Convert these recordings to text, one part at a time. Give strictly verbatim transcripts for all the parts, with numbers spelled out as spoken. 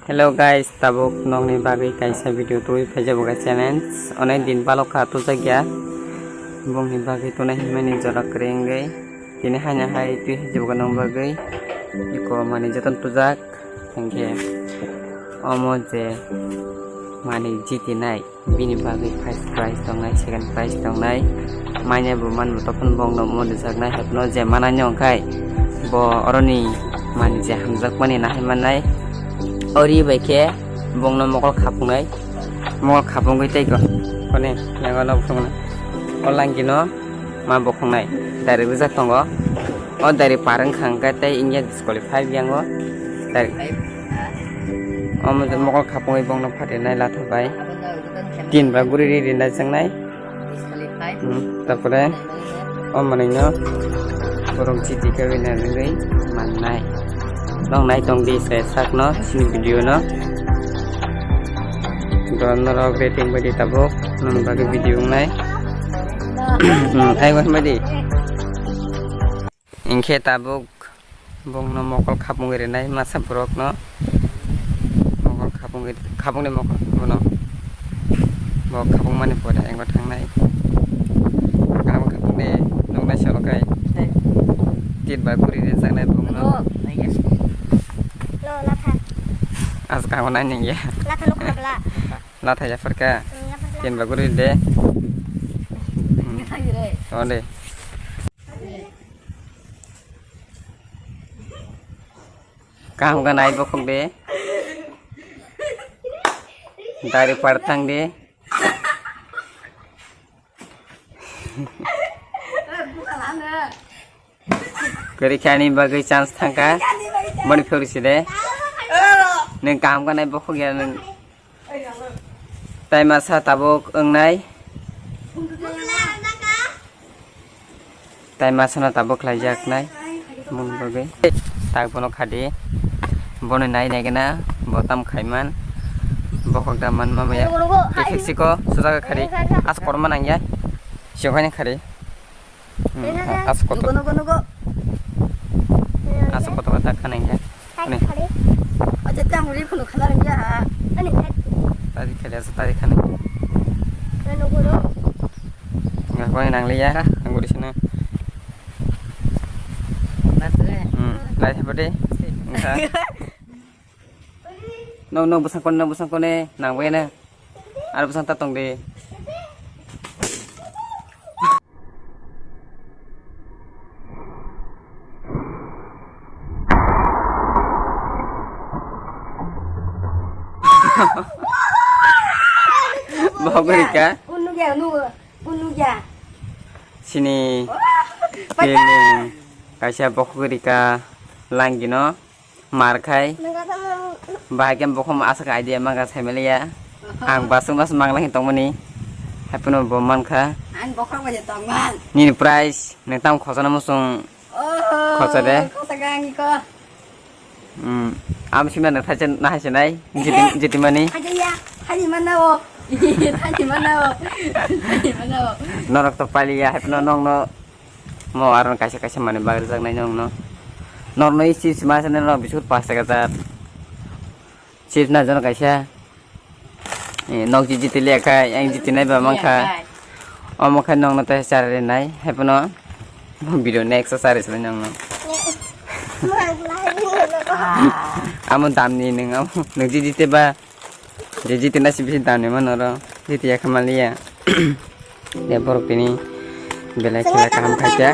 Hello guys, tabuk nokni bagwi kaisa video twi phaijago guys challenge. Onek din balok kha tujakya. Bongni bagwi tunai himani jora kwrwi wngwi. Tini haino hai twi phaijago nokni bagwi. Iko mani joton tujak. Hwnkhe omo je mani jitinai. Bini bagwi first prize tongnai, second prize tongnai. Manya bo manbo tokon bongno mo rijaknai hapno je manai no khai. Bo oroni mani je hamjakmani nahai mannai. Ori bai khe bongno mokol khapungnai. Mokol khapungwi tei ko. Kone, yango no bosongno. O langino ma bokhongnai. Dari bujak tongo. O dari parwng khangkhe tei ingya disqualify biyango. Dari. Omo je mokol khapungwi bongno phatinai latha bai. Tin ba guri ri rinai changnai. Hmm, tapore o manwino borok chiti khe winner wngwi mannai. Nong nai tong di se sakno sini video no. Don norok rating bai di tabuk nong bagwi video wngnai. Hmm, ai wan bai di. Hinkhe tabuk bongno mokol khapungwi rinai masa borokno. Mokol khapungwi, khapungni mokol bono. Bo khapungmani pore engbo thangnai. Kaham khapungni nuknai salo khai. Tit ba guri rinjaknai bongno. Lo, latha. As kaham nai ningya. Latha nuk khapla. Latha ya pharka. Hmm, latha. Tin ba guri de. Hmm. Latha gire. Onde. Kaham kha nai bokhok de. Dari par thang de. Kwrwi khe ani bagwi chance thangkha. Boni phuru si de. Nwng kaham kha nai bokhok ya nwng. Tai masa tabuk wngnai. Tai masano tabuk khlaijaknai. Mung bagwi. Tak bono khadi. Bono nai nai gana. Botam khaiman. Bokhok da man mamaya. Effect siko. Sujaga khadi. As korma nangya. Siokhaini khadi. Hmm, as kotor. Nugo, nugo, nugo. As kotor ta khana ya. Ani. Aja tang ri khunu khana ya. Ani. Tadi khade as tadi khana. Nugo, nugo. Nggak kau yang nang liya. Anggur di sana. Hmm, lai apa deh? Enggak. No, no, busang kone, no, busang kone, nang wena. Ar busang ta tong de. Bohok gori ka? Unu ya, unu, unu ya. Sini. Pakai. Ini kaisa bohok gori ka langino. Mar khai. Nang kata mang. Bahai khe bokhom aswk idea mangkha saimaliya. Aha. Ang baswk mas mangla hin tongmani. Haiphano bo mankha. Ang bokhok bai tongman. Nini price nang tam khosana musung. Oh, khosa de. Khosa gangi ko. Hmm. Am simna nang thachen nahai senai. Jiti, jiti mani. Haja ya. Haji mana o. Haji mana o. Haji mana o. Norok to paliya haiphano nong no. Mo aron kaisa kaisa mani bagri jak nai nong no. Nor no chips ma sene no biscuit pas taka jar. Chips na jono kaisa. Eh, nok ji jiti le khai, ang jiti nai ba mang kha. Omo khai nong no te chari nai, hai pono. Video next chari sene nong no. Amo dam ni nung amo, nung ji jiti ba. Je jiti na si bisi dam ni mano ro. Jiti ya khamaliya. De borok tini belai khela kaham khaikya.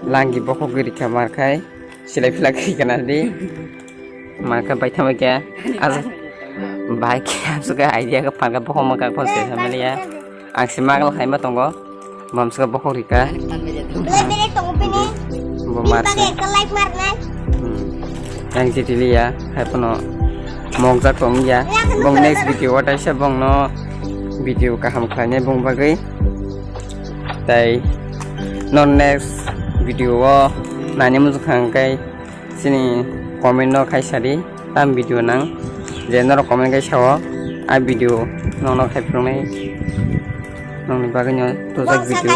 Langi bokhok giri kha mar khai. Silai phila giri kana di. Mar kha bai thama kya. As bai kya suka idea ka phan ka bokhok ma ka kon se khamaliya. Ang si magal khai ma tongo. Bamswka bokhok rika. Belai belai tongo bini. Bo bini mar bagwi se. Ekta like marnai. Hmm. Yang jiti liya, hai pono mokjak tong ya. Ya, kan bong betul, next betul. Video o taisa bong no video kaham khlainai bong bagwi. Tai no next video o nani muchung khang kai. Chini comment no khai sadi tam video nang je norok comment khai sao a video nono khai phunuknai nongni bagwi no tujak video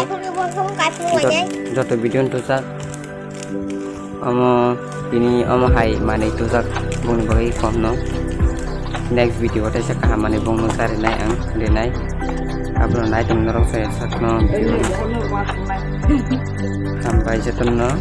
joto video no tujak omo Tini omo hai manwi tujak bongni bagwi kom no. Next video o teisa kaham manwi bongno charinai ang rinai. Abono naitung norok saya sakno video. Hambai jotono.